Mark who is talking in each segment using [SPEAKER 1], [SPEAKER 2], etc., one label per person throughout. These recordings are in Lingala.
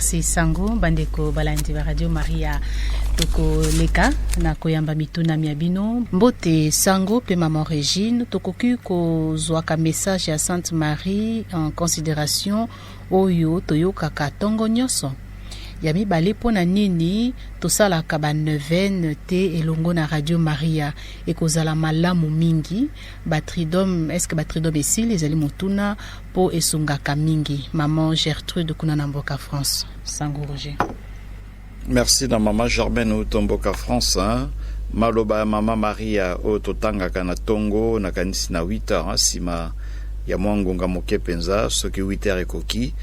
[SPEAKER 1] Merci Sango, bandeko balandi ba Radio Maria tokoleka na koyamba mituna mya bino. Mbote Sango pe maman Regine, tokoki kozwaka message ya Sainte Marie en consideration oyo toyokaka tongo nyonso? Ya mibale, mpo na nini tosalaka ba neuvaine te elongo na Radio Maria? Ekozala malamu mingi. Ba tridome, est-ce que ba tridome esili? Ezali motuna mpo esungaka mingi. Maman Gertrude kuna na mboka France. Sango Roger.
[SPEAKER 2] Merci na mama Germaine uto mboka France hein. Maloba ya mama Maria oyo totangaka na tongo nakanisi na 8 heures hein, sima ya mwa ngonga moke mpenza soki 8 heures ekoki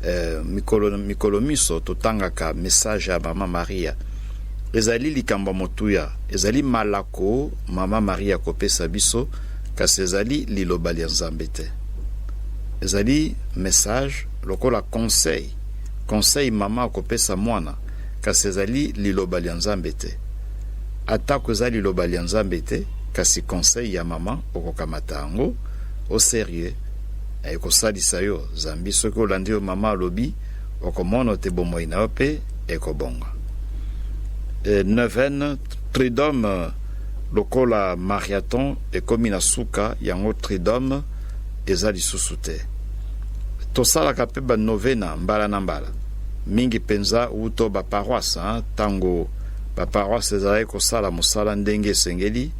[SPEAKER 2] eh, mikolo, mikolo miso totangaka message ya mama Maria. Ezali likambo ya motuya, ezali malako mama Maria akopesa biso, kasi ezali liloba lya Nzambe te. Ezali message lokola conseil, conseil mama akopesa mwana, kasi ezali liloba lya Nzambe te. Atako eza liloba lya Nzambe te, kasi conseil ya mama okokamata yango au serieux, ekosalisa yo, zambi soki olandi oyo mama alobi, okomono te bomoi na yo mpe ekobonga. E, neuvaine, tridome lokola mariathon ekomi na suka, yango tridome eza lisusu te. Tosalaka mpe ba novena mbala na mbala, mingi mpenza wuto ba paroisse, hein, tango ba paroisse ezalaki kosala mosala ndenge esengeli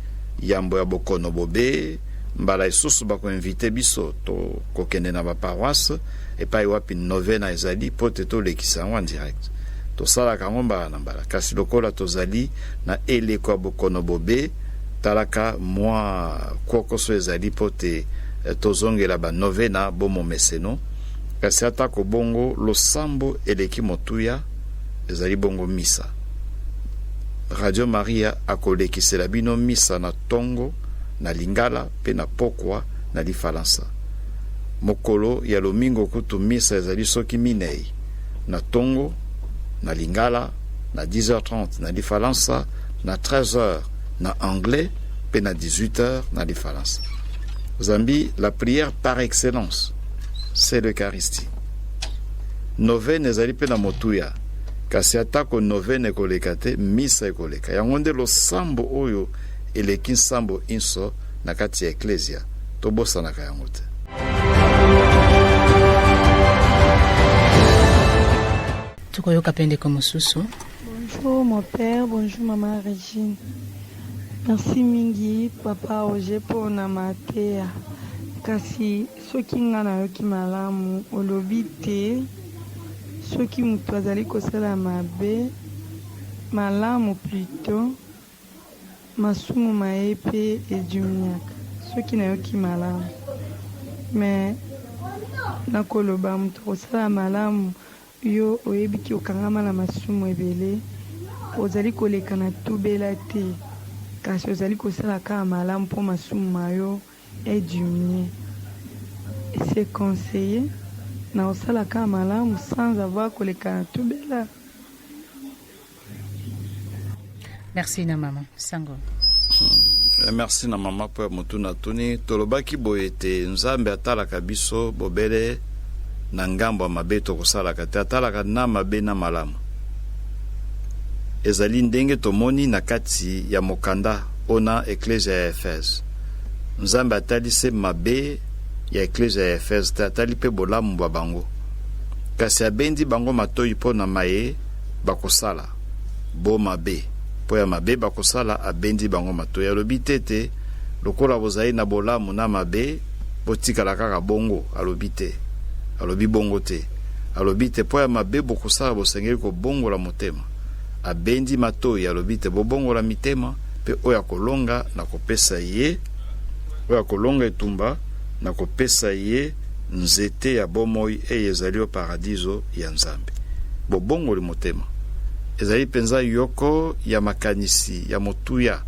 [SPEAKER 2] yambo ya bokono bobe. Mbala esusu bako invite biso tokokende na ba paroisse epai wapi novena ezali mpo te tolekisa yango en direct. Tosalaka yango mbala na mbala, kasi lokola tozali na eleko ya bokono bobe, talaka mwa kwokoso ezali mpo te tozongela ba novena bo momeseno. Kasi atako bongo, losambo eleki motuya ezali bongo misa. Radio Maria akolekisela bino misa na tongo na lingala mpe na pokwa na lifalansa. Mokolo ya lomingo kutu misa ezali soki minei na tongo na lingala, na 10h30 na lifalansa, na 13h na anglais mpe na 18h na lifalansa. Zambi la prière par excellence c'est l'Eucharistie. Novene ezali mpe na motuya, kasi atako novene ekoleka te, misa ekoleka. Yango nde losambo oyo eleki nsambo inso na kati ya Eklezia. Tobosanaka yango te.
[SPEAKER 1] Tokoyoka mpe ndeko mosusu.
[SPEAKER 3] Bonjour mon père, bonjour maman Regine. Merci mingi papa Roger mpo na mateya. Kasi soki nga nayoki malamu olobi te soki moto azali kosala mabe malamu plutôt masumu ma ye mpe ediminuaka soki nayoki malamu. Mais nakoloba moto akosala malamu yo oyebi ki okangama na masumu ebele, ozali koleka na tubela te, kasi ozali kosala kaka malamu mpo masumu ma yo ediminue. C'est conseillé na kosala kaka malamu sans avoir koleka na tubela.
[SPEAKER 1] Merci na mama Sango.
[SPEAKER 2] Merci na mama mpo ya motuna atuni. Tolobaki boye ete Nzambe atalaka biso bobele na ngambo ya mabe tokosalaka te, atalaka na mabe na malamu. Ezali ndenge tomoni na kati ya mokanda ona Eklezia ya Efese. Nzambe atali se mabe ya Eklezia ya Efese te, atali mpe bolamu bwa bango. Kasi abendi bango matoi mpo na maye bakosala bo mabe. Mpo ya mabe bakosala, abendi bango matoi. Alobi te ete lokola bozali na bolamu na mabe, botikala kaka bongo. Alobi te. Alobi bongo te. Alobi te mpo ya mabe bokosala, bosengeli kobongola motema. Abendi matoi, alobi te bobongola mitema, mpe oyo akolonga nakopesa ye, oyo akolonga etumba nakopesa ye nzete ya bomoi eye ezali o paradiso ya Nzambe. Bobongoli motema ezali mpenza yoko ya makanisi ya motuya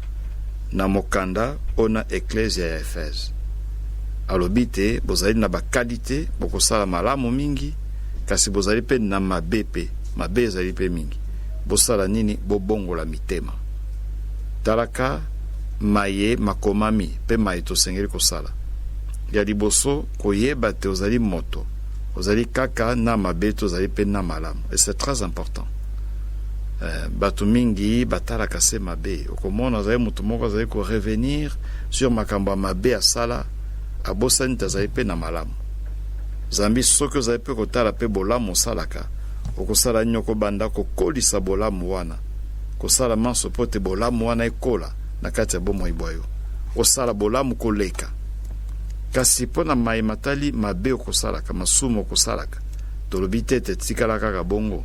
[SPEAKER 2] na mokanda ona Eklezia ya Efeze. Alobi te bozali na bakalite, bokosala malamu mingi, kasi bozali mpe na mabe, mpe mabe ezali mpe mingi. Bosala nini? Bobongola mitema. Talaka maye makomami mpe maye tosengeli kosala. Ya liboso, koyeba te ozali moto. Ozali kaka na mabe te, ozali mpe na malamu. Et c'est très important. Bato mingi batalaka se mabe. Okomona azali moto moko azali ko revenir sur makambo ya mabe asala, abosani te azali mpe na malamu. Zambi soki ozali mpe kotala mpe bolamu osalaka, okosala nini? Okobanda kokolisa bolamu wana, kosala manso mpo te bolamu wana ekola na kati ya bomoi bwa yo, osala bolamu koleka. Kasi mpo na maye matali mabe okosalaka, masumu okosalaka, tolobi te ete tikala kaka bongo.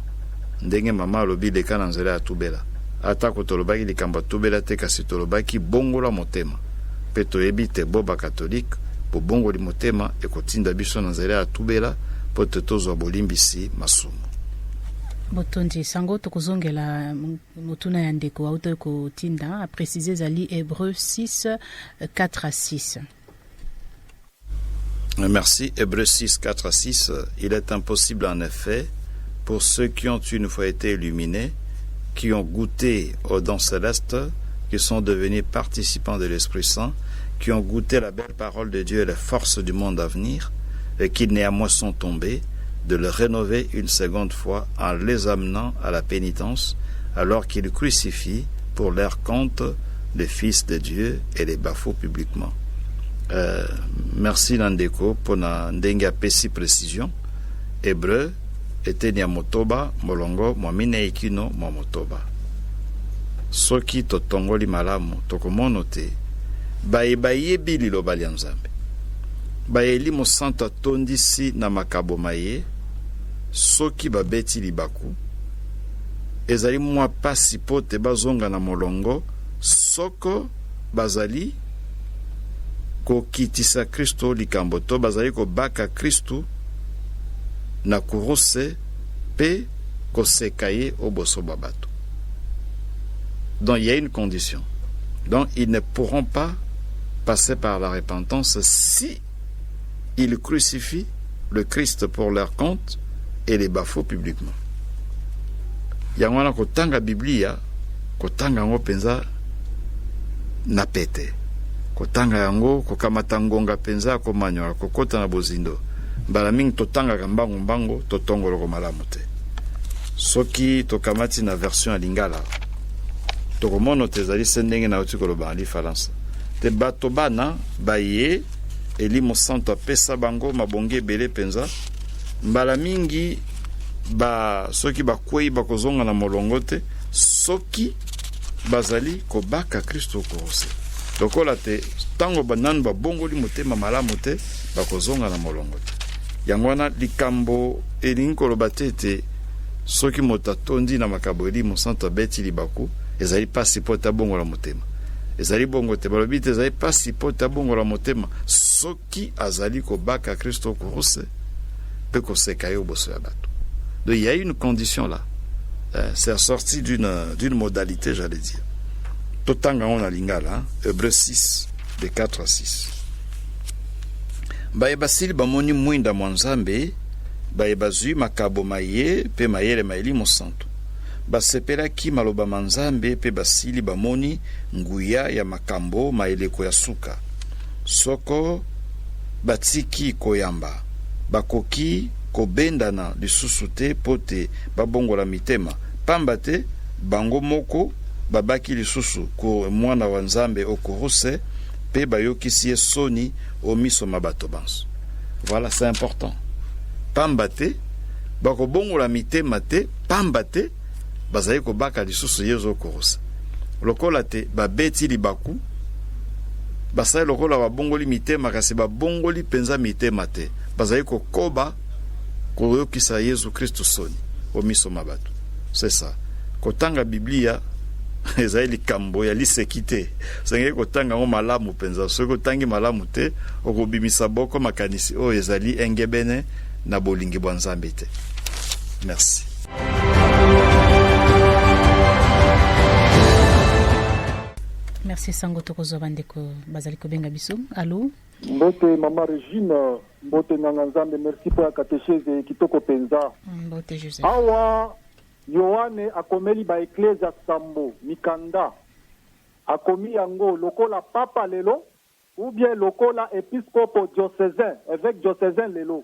[SPEAKER 2] Ndenge mama alobi, leka na nzela ya tubela. Atako tolobaki likambo ya tubela te, kasi tolobaki bongola motema. Mpe toyebi te bo bakatolike, bobongoli motema ekotinda biso na nzela ya tubela mpo te tozwa bolimbisi masumu.
[SPEAKER 1] Botondi sango, tokozongela motuna ya ndeko auta kotinda, aprécise ezali Hébreu 6 4 à 6.
[SPEAKER 2] Merci. Hébreux 6, 4 à 6. Il est impossible en effet pour ceux qui ont une fois été illuminés, qui ont goûté au don céleste, qui sont devenus participants de l'Esprit Saint, qui ont goûté la belle parole de Dieu et les forces du monde à venir, et qui néanmoins sont tombés, de le rénover une seconde fois en les amenant à la pénitence, alors qu'ils crucifient pour leur compte le Fils de Dieu et les bafouent publiquement. Merci na ndeko mpona ndenge apesi précision. Hébreu eteni ya 6, molongo mwa 4 kino mwa 6. Soki totongoli malamu, tokomona te baye bayebi liloba lya Nzambe, baye Elimo Santo atondisi na makabo maye, soki babeti libaku, ezali mwa pasi mpo te bazonga na molongo soko bazali kokitisa Kristo likambo to bazali kobaka Kristu na kuruse mpe koseka ye o boso bwa bato. Donc il y a une condition. Donc ils ne pourront pas passer par la repentance si ils crucifient le Christ pour leur compte et les bafouent publiquement. Yango wana kotanga Biblia, kotanga yango mpenza na pete, kotanga yango kokamata ngonga mpenza ya komanyola, kokota na bozindo. Mbala mingi totangaka mbangu mbangu, totongoloko malamu te. Soki tokamati na version ya lingala, tokomona te ezali se ndenge nauti koloba na lifalansa te. Bato bana baye Elimo Santo apesa bango mabongi ebele mpenza, mbala mingi ba soki bakwei, bakozonga na molongo te soki bazali kobaka Kristo kuruse. Lokola te ntango nanu babongoli motema malamu te, bakozonga na molongo te. Yango wana likambo elingi koloba te ete soki moto atondi na makabo Elimo Santo, abeti libaku, ezali mpasi mpo te abongola motema. Ezali bongo te. Balobi te ezali mpasi mpo te abongola motema soki azali kobaka Kristo kuruse mpe koseka ye boso ya bato. Donc il y a une condition là. C'est assorti d'une modalité, j'allais dire. Totanga yango na lingala, hein? Hébreu 6 de 4 à 6. Baye basili bamoni mwinda mwa Nzambe, baye bazwi makabo maye mpe mayele ma Elimo Santo, basepelaki maloba ma Nzambe mpe basili bamoni nguya ya makambo ma eleko ya suka, soko batiki koyamba, bakoki kobendana lisusu te mpo te babongola mitema, pamba te bango moko babaki lisusu ko mwana wa Nzambe o kuruse mpe bayokisi ye soni o miso ma bato banso. Voilà, c'est important. Pamba te bakobongola mitema te, pamba te bazali kobaka lisusu Yezu o kuruse. Lokola te babeti libaku, basali lokola babongoli mitema, kasi babongoli mpenza mitema te, bazali kokoba koyokisa Yezu Kristu soni o miso ma bato. C'est ça. Kotanga Biblia ezali likambo ya liseki te. Osengeli kotanga yango malamu mpenza. Soki otangi malamu te, okobimisa boko makanisi oyo ezali engebene na bolingi bwa Nzambe te. Merci.
[SPEAKER 1] Merci sango, tokozwa bandeko bazali kobenga biso. Allo?
[SPEAKER 4] Mbote mama Regine, mbote nganga Nzambe, merci mpo ya catéchèse kitoko mpenza.
[SPEAKER 1] Mbote Joseph.
[SPEAKER 4] Awa Yohane akomeli baeklezia 7 mikanda. Akomi yango lokola papa lelo ou bien lokola episcopo diocésain, évêque diocésain lelo?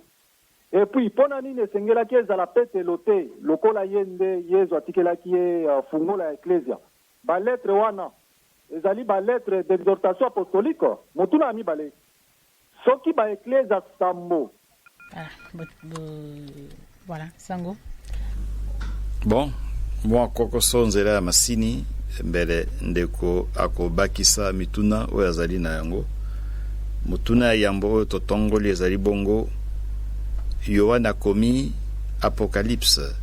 [SPEAKER 4] Et puis mpo na nini esengelaki ezala Petelo te lokola ye nde Yezu atikelaki ye fungola ya Eklezia? Ba lettres wana ezali ba lettres d'exhortation apostolique? Motuna ya mibale, soki ba eklezia sambo.
[SPEAKER 1] Ah, bo, bo, voilà, sango.
[SPEAKER 2] Bon, mwa kokoso nzela ya masini mbele ndeko akobakisa mituna oyo azali na yango. Motuna ya yambo oyo totongoli ezali bongo, Yoane akomi Apocalypse,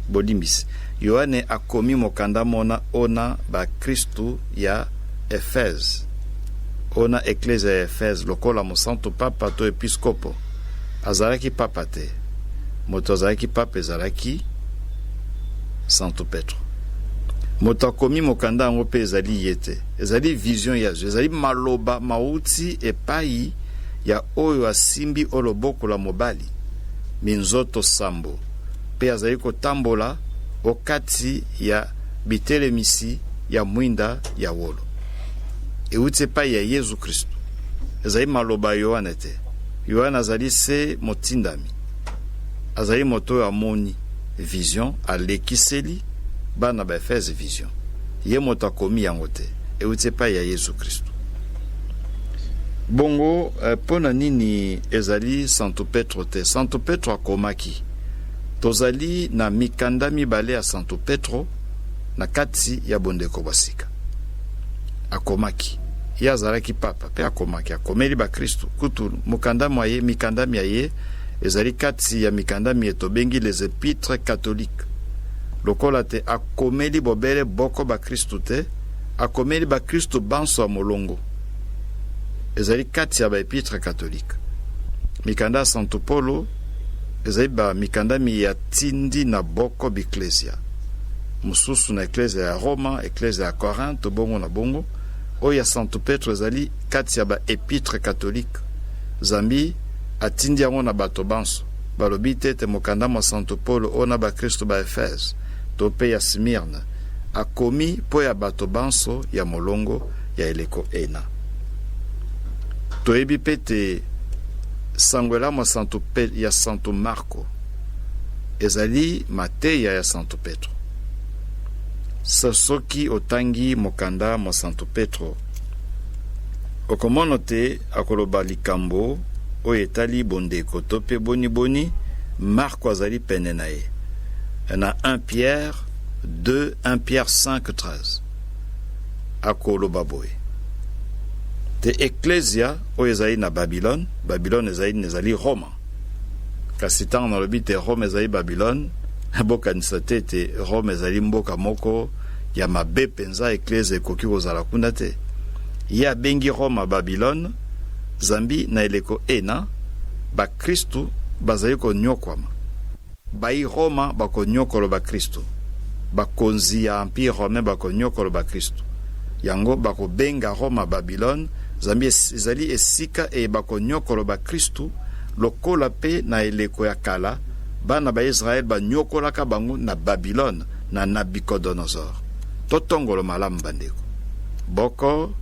[SPEAKER 2] bolimbisi, Yoane akomi mokanda mona ona bakristu ya Efeze, ona eklezia ya Efeze, lokola mosantu papa to episkopo. Azalaki papa te. Moto azalaki papa ezalaki Santu Petro. Moto akomi mokanda yango mpe ezali ye te. Ezali vision ye azwi. Ezali maloba mauti epai ya oyo asimbi o loboko la mobali minzoto sambo mpe azali kotambola o kati ya bitelemisi ya mwinda ya wolo. Euti epai ya Yezu Kristu. Ezali maloba ya Yoane te. Yoane azali se motindami. Azali moto oyo amoni vision, alekiseli bana ba Efeze vision. Ye moto akomi yango te. Euti epai ya Yezu Kristu. Bongo, mpo na nini ezali Santu Petro te? Santu Petro akomaki. Tozali na mikanda mibale ya Santu Petro na kati ya Bondeko bwa Sika. Akomaki. Ye azalaki papa mpe akomaki. Akomeli bakristu. Kutu, mokanda mwa ye, mikanda mya ye ezali kati ya mikanda miye tobengi les epitres catholiques. Lokola te akomeli bobele boko bakristu te, akomeli bakristu banso ya molongo. Ezali kati ya ba epitres catholiques. Mikanda ya Santu Polo ezali ba mikanda miye atindi na boko biklesia mosusu, na eklezia ya Roma, eklezia ya Corinthe, bongo na bongo. Oyo ya Santu Petro ezali kati ya ba epitres catholiques, zambi atindi yango na bato banso. Balobi te ete mokanda mwa Santu Polo ona bakristu ba Efeze to mpe ya Smyrne akomi mpo ya bato banso ya molongo ya eleko ena. Toyebi mpe te sango elamu ya Santu ya Santu Marko ezali mateya ya Santu Petro. Soki otangi mokanda mwa Santu Petro, okomono te akoloba likambo oyo etali bondeko to mpe boni boni Marko azali pene na ye na 1 Pierre 2 1 Pierre 5 13. Akoloba boye te eklezia oyo ezali na Babylone, Babylone ezali nini? Ezali Roma. Kasi ntango nalobi te Rome ezali Babylone, bokanisa te ete Rome ezali mboka moko ya mabe mpenza, eklezia ekoki kozala kuna te. Ye abengi Roma Babylone zambi na eleko ena bakristu bazali konyokwama. Bai Roma bakonyokolo bakristu. Bakonzi ya Empire romain bakonyokolo bakristu. Yango bakobenga Roma Babylone zambi ezali esika eye bakonyokolo bakristu, lokola pe na eleko ya kala bana ba Israel banyokolaka bango na Babylone na Nabucodonosor. Totongolo malamu bandeko. Boko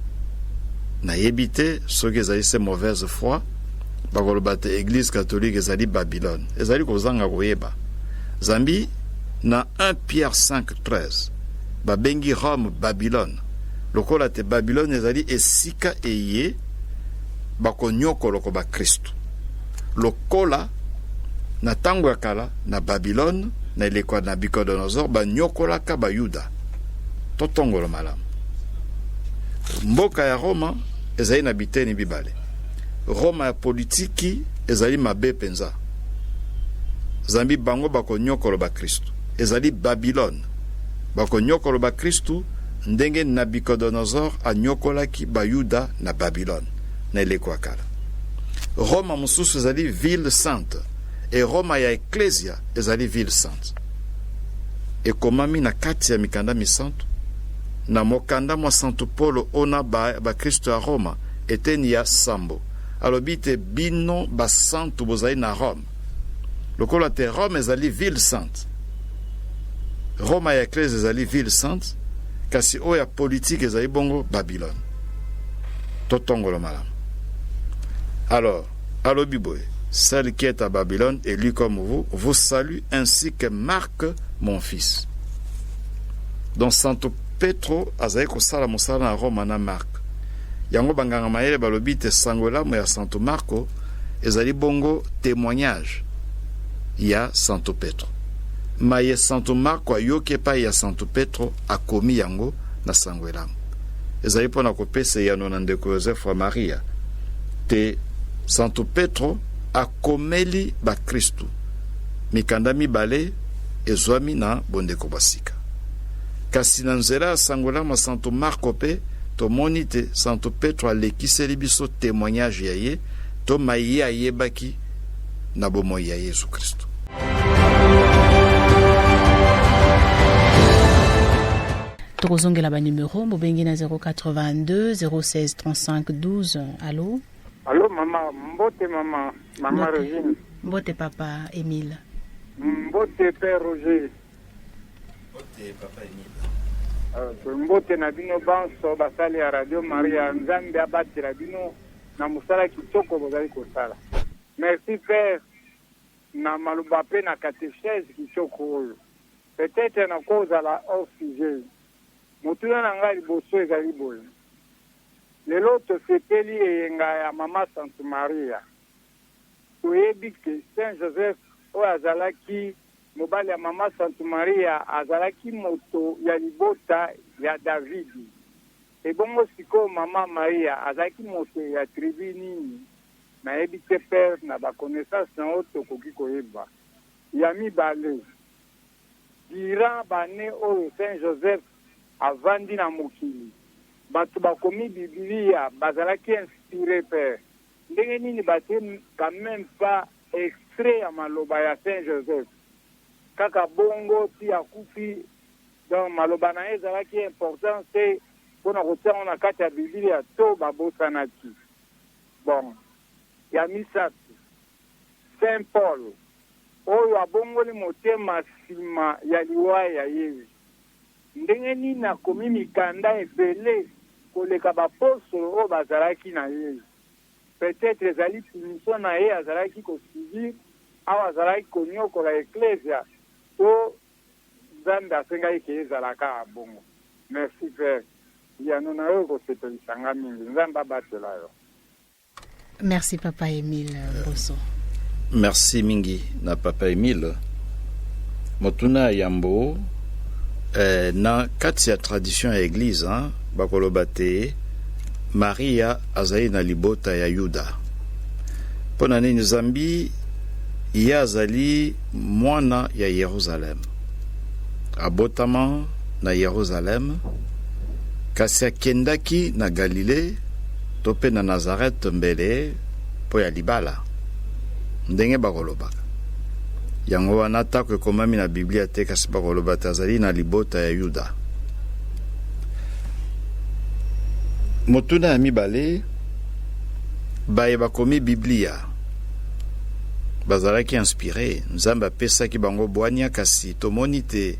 [SPEAKER 2] nayebi te soki ezali se mauvaise foi. Bakoloba te Eglise catholique ezali Babylone. Ezali kozanga koyeba. Zambi na 1 Pierre 5:13 babengi Rome Babylone, lokola te Babylone ezali esika eye bakonyokoloko bakristu. Lokola na tango ya kala na Babylone na eleko ya Nabucodonosor banyokolaka Bayuda. Totongolo malamu. Mboka ya Roma ezali na biteni bibale. Roma ya politiki ezali mabe mpenza, zambi bango bakonyokolo bakristu. Ezali Babylone. Bakonyokolo bakristu ndenge Nabucodonosor anyokolaki Bayuda na Babylone na eleko ya kala. Roma mosusu ezali ville sainte, e Roma ya Eklezia ezali ville sainte. Ekomami na kati ya mikanda misantu, na mokanda mwa Santu Polo ona bakristu ya Roma, eteni ya sambo, alobi te bino basantu bozali na Rome. Lokola te Rome ezali ville sainte, Roma ya eklezia ezali ville sainte, kasi oyo ya politike ezali bongo Babylone. Totongolo malamu. Alors, alobi boye, celle qui est à Babylone, élue comme vous, vous salue, ainsi que Marc, mon fils. Donc Santo Petro azali kosala mosala na Roma na Marc. Yango banganga mayele balobi te sango elamu ya Santo Marco ezali bongo témoignage ya Santo Petro. Maye Santo Marco ayoki epai ya Santo Petro akomi yango na sango elamu. Ezali mpo na kopesa eyano na ndeko Yozefu wa Maria te Santo Petro akomeli bakristu mikanda mibale ezwami na bondeko bwa sika. Kasi na nzela ya sango elamu ya Santo Marco mpe tomoni te Santo Petro alekiseli biso témoignage ya ye to maye ayebaki na bomoi ya Yesu Kristo.
[SPEAKER 1] Tokozongela banumero bobengi na 082 016 35 12. Allo?
[SPEAKER 5] Allo mama, mbote mama, mama
[SPEAKER 1] Mbote.
[SPEAKER 5] Regine.
[SPEAKER 1] Mbote papa Emile.
[SPEAKER 5] Mbote père Roger.
[SPEAKER 2] Mbote papa Emile.
[SPEAKER 5] Mbote na bino banso basali ya Radio Maria, Nzambe abatela bino na mosala kitoko bozali kosala. Merci père na maloba pe na catéchèse kitoko oyo. Peut-être nakozala hors sujet. Motuna na ngai liboso ezali boye. Lelo tosepeli eyenga ya mama Sainte Maria. Toyebi ke Saint Joseph oyo azalaki mobali ya mama Sainte Maria azalaki moto ya libota ya Davidi. Ebongo sikoyo mama Maria azalaki moto ya tribu nini? Nayebi te père, na ba connaissance na yo tokoki koyeba. Ya mibale, durant bane oyo Saint Joseph avandi na mokili, bato bakomi Biblia bazalaki inspiré père. Ndenge nini batie quand même pas extrait ya maloba ya Saint Joseph? Kaka bongo ti akufi, donc maloba na ye ezalaki importance te mpona kotia yango na kati ya Biblia to babosanaki. Bon, ya misato, Saint Paul oyo abongoli motema nsima ya liwa ya Yesu, ndenge nini akomi mikanda ebele koleka bapostolo oyo bazalaki na Yesu? Peut-être ezali punition na ye azalaki kosubir awa azalaki konyokola ecclesia, to Nzambe asengaki ke ezala kaka bongo. Merci père, yano na yo ekosepelisa nga mingi. Nzambe abatela yo.
[SPEAKER 1] Merci papa Emile Mboso.
[SPEAKER 2] Merci mingi na papa Emile. Motuna ya yambo, na kati ya tradition ya église, hein, bakoloba te Maria azali na libota ya Yuda. Mpo na nini? Zambi ye azali mwana ya Yerusalem, abotama na Yerusalem, kasi akendaki na Galile to mpe na Nazareth mbele mpo ya libala, ndenge bakolobaka yango wana atako ekomami na Biblia te, kasi bakoloba te azali na libota ya Yuda. Motuna ya mibale, baye bakomi Biblia bazalaki inspiré, Nzambe apesaki bango bwania, kasi tomoni te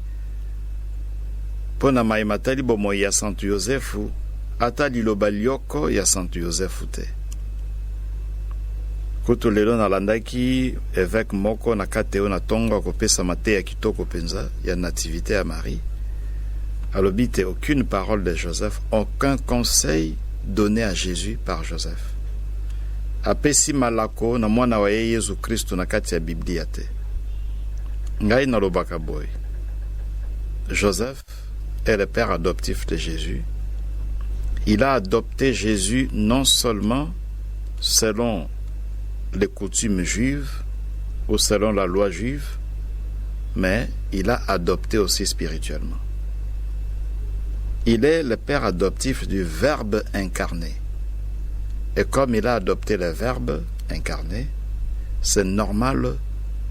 [SPEAKER 2] mpo na maye matali bomoi ya Santu Yozefu ata liloba lioko ya Santu Yozefu te. Kutu lelo nalandaki évêque moko na kati oyo na ntongo akopesa mateya kitoko mpenza ya nativité ya Marie. Alobi te aucune parole de Joseph, aucun conseil donné à Jésus par Joseph. Apesi malako na mwana wa ye Yesu Kristo na kati ya Biblia te. Ngai nalobaka boye, Joseph est le père adoptif de Jésus. Il a adopté Jésus non seulement selon les coutumes juives ou selon la loi juive, mais il a adopté aussi spirituellement. Il est le père adoptif du Verbe incarné. Et comme il a adopté le Verbe incarné, c'est normal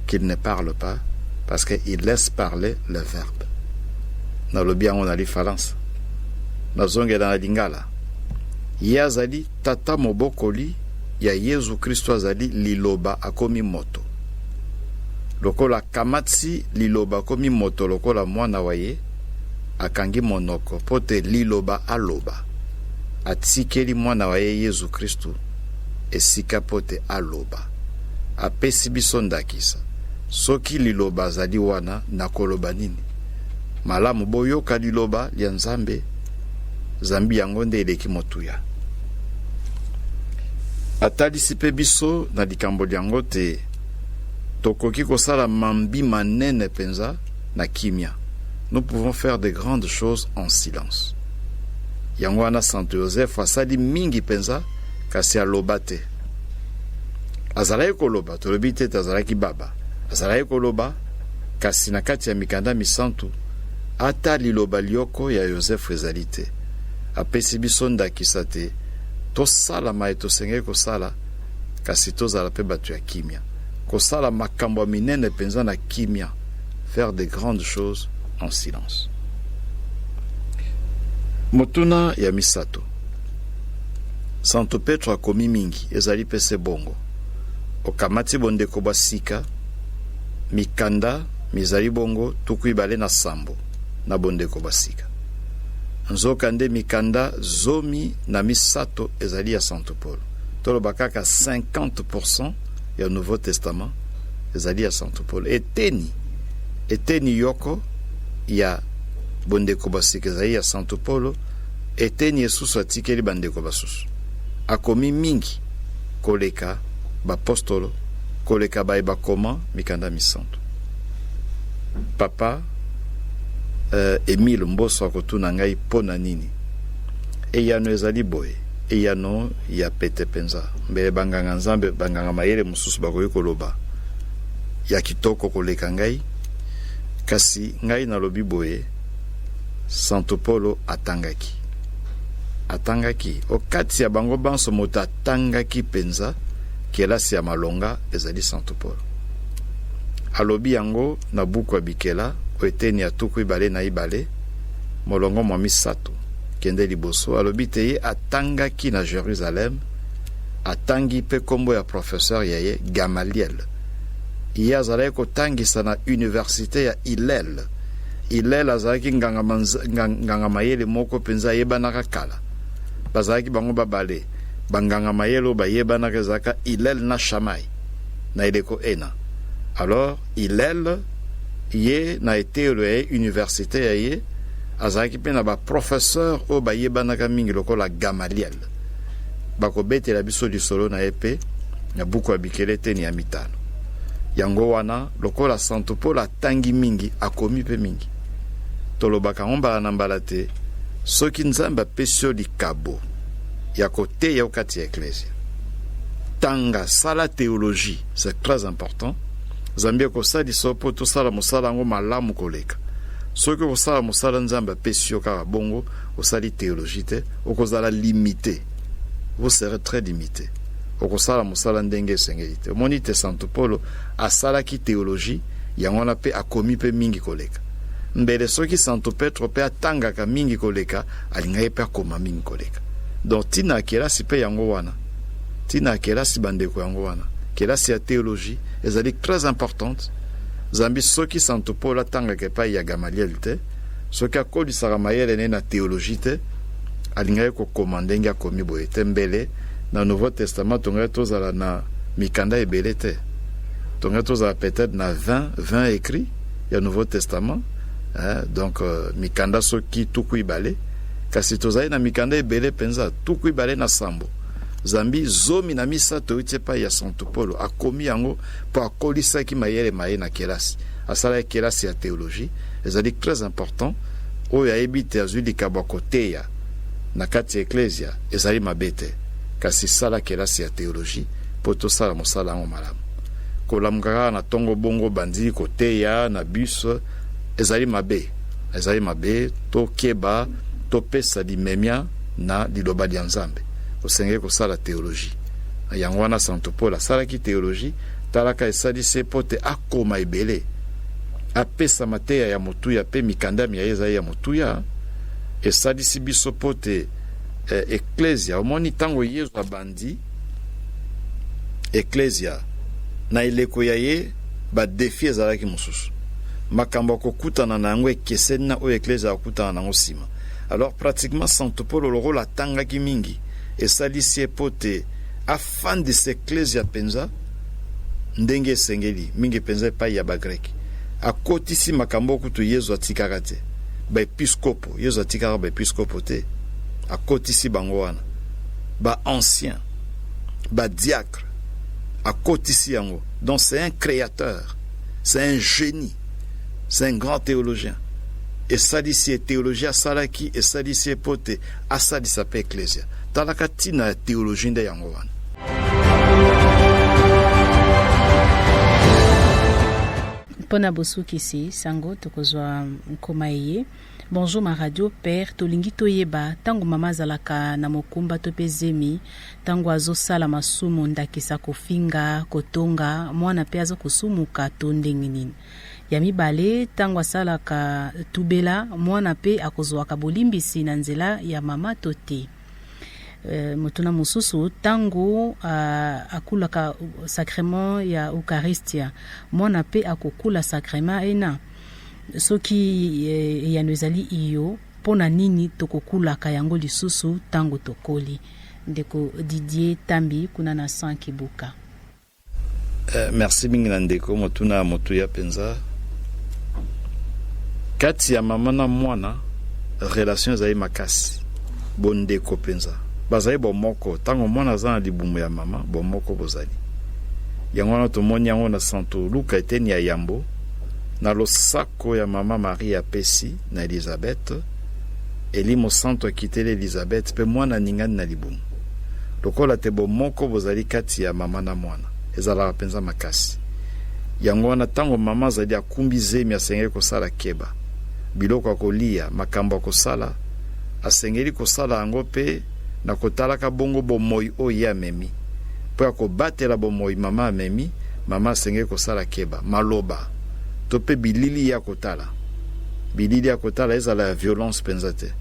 [SPEAKER 2] qu'il ne parle pas parce qu'il laisse parler le Verbe. Nalobi yango na lifalansa, nazongela na lingala. Ye azali tata mobokoli ya Yesu Kristo, azali liloba akomi moto. Lokola akamati liloba akomi moto lokola mwana wa ye, akangi monoko mpo te liloba aloba. Atikeli mwana wa ye Yesu Kristo esika mpo te aloba. Apesi biso ndakisa. Soki liloba azali wana, nakoloba nini? Malamu boyoka liloba lya Nzambe, zambi yango nde eleki motuya. Atalisi mpe biso na likambo lyango te tokoki kosala mambi manene mpenza na kimia. Nous pouvons faire de grandes choses en silence. Yango wana Santo Yozefu asali mingi mpenza, kasi aloba te. Azalaki koloba, tolobi te ete azalaki baba. Azalaki koloba, kasi na kati ya mikanda misantu, ata liloba lyoko ya Yozefu ezali te. Apesi biso ndakisa te tosala maye tosengeli kosala, kasi tozala mpe bato ya kimia. Kosala makambo ya minene mpenza na kimia, faire de grandes choses en silence. Motuna ya misato. Santu Petro akomi mingi, ezali mpe se bongo. Okamati bondeko bwa sika, mikanda mizali bongo 27 na bondeko bwa sika. Nzokande mikanda 13 ezali ya Santu Polo. Toloba kaka 50% ya Nouveau Testament ezali ya Santu Polo. Eteni, eteni yoko ya bondeko bwa sika ezali ya Santu Polo, eteni esusu atikeli bandeko basusu. Akomi mingi koleka bapostolo, koleka baye bakoma mikanda misantu. Papa Emile Mboso akotuna ngai mpo na nini. Eyano ezali boye, eyano ya pete mpenza. Mbele banganga Nzambe, banganga mayele mosusu bakoki koloba ya kitoko koleka ngai, kasi ngai nalobi boye, Santu Polo atangaki. Atangaki. O kati ya bango banso moto atangaki mpenza kelasi ya malonga ezali Santu Polo. Alobi yango na buku ya Bikela, o eteni ya 22, molongo mwa misato kende liboso. Alobi te ye atangaki na Jerusalem, atangi mpe kombo ya professeur ya ye Gamaliel. Ye azalaki kotangisa na universite ya Hillel. Hillel azalaki nganga mayele moko mpenza ayebanaka kala. Bazalaki bango babale banganga mayele oyo bayebanaka, ezalaka Hillel na Shammai na eleko ena. Alors Hillel ye na eteyelo ya ye, universite ya ye, azalaki mpe na ba professeur oyo bayebanaka mingi lokola Gamaliel. Bakobetela biso lisolo na ye mpe na buku ya Bikela eteni ya mitano. Yango wana lokola Santu Polo atangi mingi, akomi mpe mingi. Tolobaka yango mbala na mbala te, soki Nzambe apesi yo likabo ya koteya yo kati ya eklezia, tanga, sala théologie, c'est très important. Zambi ekosalisa yo mpo tosala mosala yango malamu koleka. Soki okosala mosala Nzambe apesi yo kaka bongo, osali théologie te, okozala limité. Vous serez très limité. Okosala mosala ndenge esengeli te. Omoni te Santu Polo asalaki théologie, yango wana mpe akomi mpe mingi koleka. Mbele soki Santu Petro mpe atangaka mingi koleka, alingaki mpe akoma mingi koleka. Donc tina ya kelasi mpe yango wana. Tina ya kelasi bandeko yango wana. Kelasi ya théologie ezali très importante. Zambi soki Santu Polo atangaka epai ya Gamaliel te, soki akolisaka mayele ne na théologie te, alingaki kokoma ndenge akomi boye te. Mbele na Nouveau Testament tongaki tozala na mikanda ebele te. Tongaki tozala peut-être na 20 écrits ya Nouveau Testament, hein, donc mikanda soki 20, kasi tozali na mikanda ebele mpenza 27. Zambi 13 euti epai ya Santu Polo, akomi yango mpo akolisaki mayele maye na kelasi. Asalaki kelasi ya théologie, ezali très important. Oyo ayebi te azwi likabo ya koteya na kati ya eklezia, ezali mabe te, kasi sala kelasi ya théologie mpo tosala mosala yango malamu. Kolamuka kaka na tongo bongo bandi koteya na bus ezali mabe, ezali mabe. Tokeba, topesa limemia na liloba lya Nzambe. Osengeli kosala théologie. Yango wana Santu Paul asalaki théologie, talaka esalisi ye mpo te akoma ebele, apesa mateya ya motuya mpe mikanda mia ye ezali ya motuya. Esalisi biso mpo te eklezia, omoni ntango Yezu abandi eklezia na eleko ya ye, ba defi ezalaki mosusu, makambo ya kokutana na yango ekeseni na oyo eklezia akokutana na yango nsima. Alors pratiquement Santu Polo lokola atangaki mingi, esalisi ye mpo te afandisa eklezia mpenza ndenge esengeli, mingi mpenza epai ya Bagreke. Akotisi makambo kutu Yezu atikaka te. Baepiskopo, Yezu atikaka baepiskopo te. Akotisi bango wana. Ba anciens, ba diacres, akotisi yango. Donc c'est un créateur, c'est un génie, c'est un grand théologien. Esalisi ye théologie asalaki, esalisi ye po te asalisa mpe eklezia. Talaka ntina ya théologie nde yango wana.
[SPEAKER 1] Mpo na bosukisi sango, tokozwa nkoma eye. Bonjour ma radio père, tolingi toyeba ntango mama azalaka na mokumba to mpe zemi, ntango azosala masumu, ndakisa kofinga, kotonga, mwana mpe aza kosumuka to ndenge nini? Ya mibale, ntango asalaka tubela, mwana mpe akozwaka bolimbisi na nzela ya mama to te? Motuna mosusu, ntango akulaka sacrement ya Eucharistia, mwana mpe akokula sacrement ena? Soki eyano ezali iyo, mpo na nini tokokulaka yango lisusu ntango tokoli? Ndeko Didier Tambi kuna na San Kibuka.
[SPEAKER 2] Merci mingi na ndeko, motuna ya motuya mpenza. Kati ya mama na mwana, relation ezali makasi, bondeko mpenza, bazali bomoko. Ntango mwana aza na libumu ya mama, bomoko bozali. Yango wana tomoni yango na Santu Luka eteni ya yambo, na losako ya mama Maria apesi na Elizabeth, Elimo Santu akiteli Elizabeth mpe mwana aningani na libumu. Lokola te bomoko bozali kati ya mama na mwana ezalaka mpenza makasi. Yango wana ntango mama azali akumbi zemi, asengeli kosala keba. Biloko ya kolia, makambo ya kosala, asengeli kosala yango mpe na kotalaka bongo bomoi oyo ye amemi. Mpo ya kobatela bomoi mama amemi, mama asengeli kosala keba. Maloba to mpe bilili ye akotala, bilili ya kotala ezala ya violence mpenza te,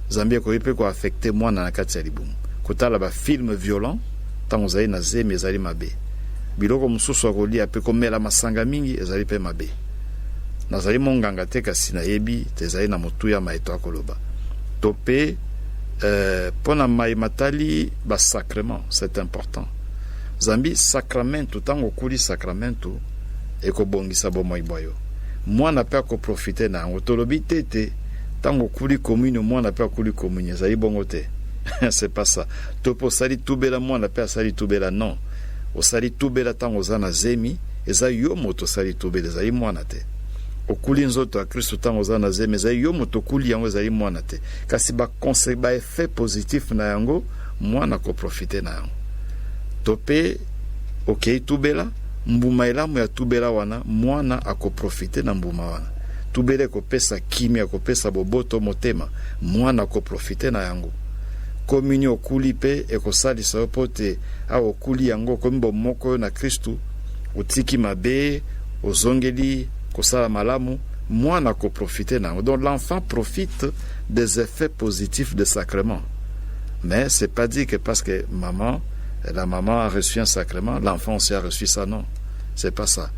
[SPEAKER 2] zambi ekoki mpe koaffecte mwana na kati ya libumu. Kotala ba film violent ntango ozali na zemi ezali mabe. Biloko mosusu ya kolia mpe komela masanga mingi ezali mpe mabe. Nazali monganga te, kasi nayebi te ezali na motuya maye toakoloba. To mpe mpo na maye matali ba sacrement, c'est important, zambi sacramentu, ntango okuli sacramentu ekobongisa bomoi bwa yo, mwana mpe akoprofite na yango. Tolobi te ete ntango okuli communion mwana mpe akuli communion, ezali bongo te. C'est pas ça. To mpe osali tubela, mwana mpe asali tubela, non. Osali tubela ntango oza na zemi, eza yo moto osali tubela, ezali mwana te. Okuli nzoto ya Kristo ntango oza na zemi, ezali yo moto okuli yango, ezali mwana te. Kasi ba ba effet positif na yango, mwana akoprofite na yango. To mpe okei tubela, mbuma elamu ya tubela wana, mwana akoprofite na mbuma wana. Tubela ekopesa kimia, ekopesa boboto motema, mwana akoprofite na yango. Communion okuli mpe ekosalisa yo mpo te awa okuli yango, okomi bomoko yo na Kristu, otiki mabe, ozongeli kosala malamu, mwana akoprofite na yango. Donc l'enfant profite des effets positifs de sacrement. Mais c'est pas dit que parce que la maman a reçu un sacrement, l'enfant aussi a reçu ça, non. C'est pas ça.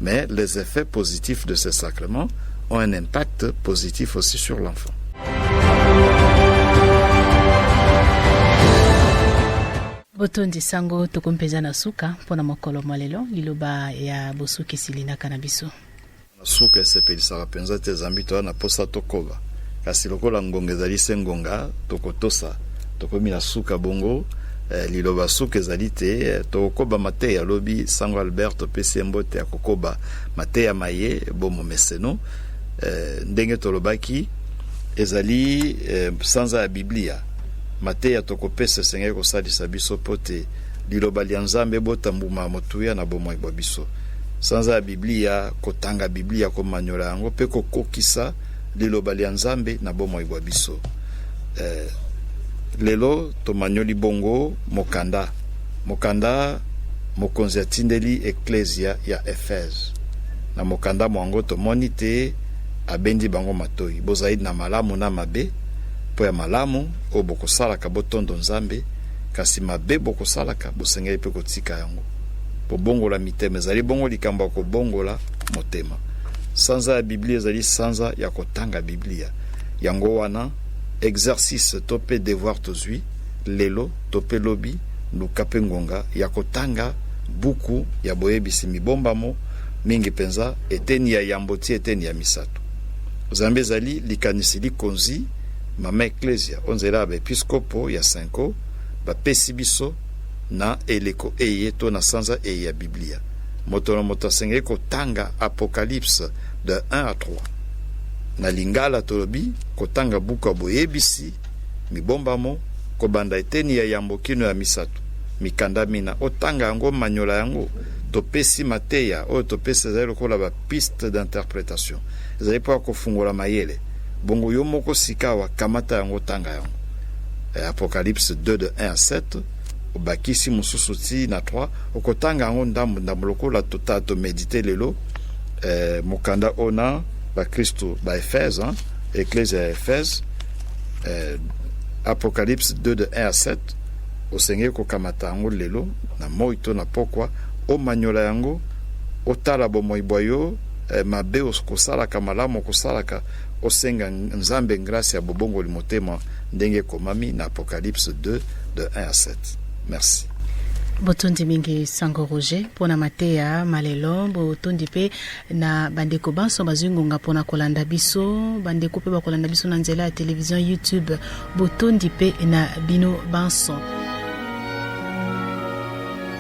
[SPEAKER 2] Mais les effets positifs de ces sacrements ont un impact positif aussi sur l'enfant.
[SPEAKER 1] Botondi sango, tokomi mpenza na suka mpo na mokolo mwa lelo. Liloba ya bosukisi linaka na biso.
[SPEAKER 2] Na suka esepelisaka mpenza te, zambi toya na posa tokoba, kasi lokola ngonga ezali se ngonga, tokotosa. Tokomi na suka bongo, liloba suka ezali te, tokokoba mateya lobi. Sango Albert topesi ye mbote, akokoba mateya maye bomomeseno. Ndenge tolobaki, ezali sanza ya Biblia. Mateya tokopesa esengeli kosalisa biso mpo te liloba lya Nzambe ebota mbuma ya motuya na bomoi bwa biso. Sanza ya Biblia, kotanga Biblia, komanyola yango mpe kokokisa liloba lya Nzambe na bomoi bwa biso. Lelo tomanyoli bongo mokanda, mokanda mokonzi atindeli eklezia ya Efese. Na mokanda mwango tomoni te abendi bango matoi, bozali na malamu na mabe, mpo ya malamu oyo bokosalaka botondo Nzambe, kasi mabe bokosalaka bosengeli mpe kotika yango. Bobongola mitema, ezali bongo likambo ya kobongola motema. Sanza ya Biblia ezali sanza ya kotanga Biblia. Yango wana exercice to mpe devoir tozwi lelo to mpe lobi, luka mpe ngonga ya kotanga Buku ya Boyebisi mibombamo, mingi mpenza eteni ya yambo ti eteni ya misato. Zambi ezali likanisi likonzi Mama Eklezia o nzela ya baepiskopo ya Cenco bapesi biso na eleko eye to na sanza eye ya Biblia. Moto na moto asengeli kotanga Apocalypse de 1 à 3. Na lingala tolobi kotanga buku ya Boyebisi mibombamo kobanda eteni ya yambo kino ya misato. Mikanda mina, otanga yango, omanyola yango. Topesi mateya oyo topesi ezali lokola ba pistes d'interpretation, ezali mpo ya kofungola mayele. Bongo yo moko sikawa kamata yango, tanga yango. Apocalypse 2 de 1 à 7, obakisi mosusu ti na 3, okotanga yango ndambo ndambo lokola tota to medite lelo eh, mokanda oyo na bakristu ba Ephèse, hein, eklezia ya Ephèse, eh, Apocalypse 2 de 1 à 7, osengeli kokamata yango lelo na moi to na pokwa, omanyola yango, otala bomoi bwa yo, eh, mabe okosalaka, malamu okosalaka, osenga Nzambe ngrasi ya bobongoli motema ndenge ekomami na Apocalypse 2 de 1 à 7. Merci.
[SPEAKER 1] Botondi mingi Sango Roger mpo na mateya malelo. Botondi mpe na bandeko banso bazwi ngonga mpo na kolanda biso, bandeko mpe bakolanda biso na nzela ya television YouTube. Botondi mpe na bino banso.